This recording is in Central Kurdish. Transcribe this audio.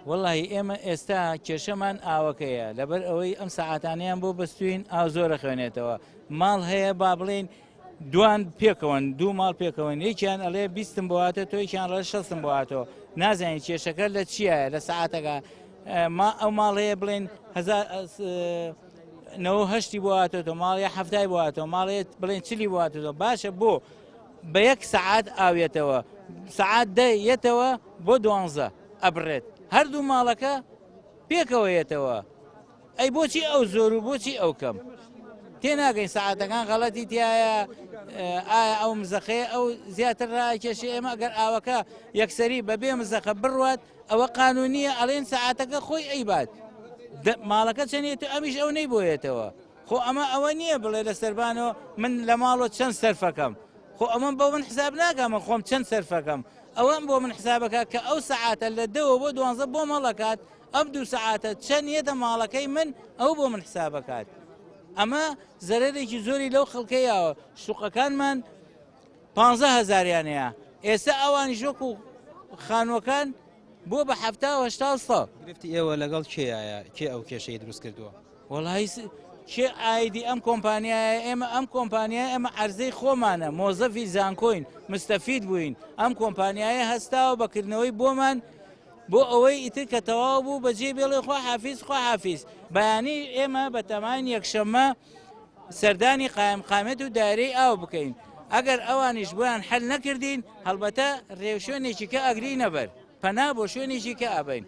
وەڵاهی ئێمە ئێستا کێشەمان ئاوەکەیە لەبەر ئەوەی ئەم سەعاتانەیان بۆ بەستوین ئاو زۆرە خوێنێتەوە ماڵ هەیە با بڵێین دوان پێکەوەن دوو ماڵ پێکەوەن یەکیان ئەڵێ بیستم بۆ هاتە تۆ یەکیان ڕێ شەستم بۆ هاتەوە نازانین کێشەکە لە چییە لە سەعاتەکە ما ئەو ماڵ هەیە بڵێن هەشتی بۆ هاتۆتەوە ماڵی حەفتای بۆ هاتەوە ماڵێ بڵێن چلی بۆ هاتۆتەوە باشە بۆ بە یەک سەعات ئاوێتەوە سەعات دە یەتەوە بۆ دوانزە ئەبڕێت هەردوو ماڵەکە پێکەوە یەتەوە ئەی بۆچی ئەو زۆر و بۆچی ئەو کەم تێناگەین سەعاتەکان غەڵەتی تایە ئایا ئەو مزەخەیە ئەو زیاتر ڕاکێشی ئێمە ئەگەر ئاوەکە یەکسەری بەبێ مزەخە بڕوات ئەوە قانونیە ئەڵێن سەعاتەکە خۆی ئەیبات ماڵەکە چەندێت ئەمیش ئەو نەی بۆیەتەوە خۆ ئەمە ئەوە نییە بڵێ لە سەربانەوە من لە ماڵەوە چەند سەرفەکەم خۆ ئەمە بۆ من حساب ناکە من خۆم چەند سەرفەکەم ئەوەم بۆ من حسابەکە کە ئەو سەعاتە لە دەوە بۆ دوانزە بۆ مەڵەکات ئەم دوو سەعاتە چەند یەتە ماڵەکەی من ئەو بۆ من حسابەکات ئەمە زەرەرێکی زۆری لەو خەڵکەیەوە شوقەکانمان 15 هەزاریان هەیە ئێستا ئەوانیش وەکو خانووەکان بۆ بە هەفتا و هەشتا و سە. گرفتی ئێوە لەگەڵ کێیە کێ ئەو کێشەی دروست کردووە؟ وەڵی کێ ئایدی ئەم کۆمپانیایە ئێمە ئەم کۆمپانیای ئەمە عەرزەی خۆمانە مۆزەفی زانکۆین مستەفید بووین ئەم کۆمپانیایە هەستاوە بەکردنەوەی بۆمان بۆ ئەوەی ئیتر کە تەواو بوو بەجێ بێڵێ خوا حافیز خوا حافیز بەیانی ئێمە بەتەماین یەکشەممە سەردانی قایمقامێت و دایرەی ئاو بکەین ئەگەر ئەوانیش بۆیان حل نەکردین هەڵبەتە رێوشوێنێکی کە ئەگرینە بەر پەنا بۆ شوێنێکی کە ئەبین.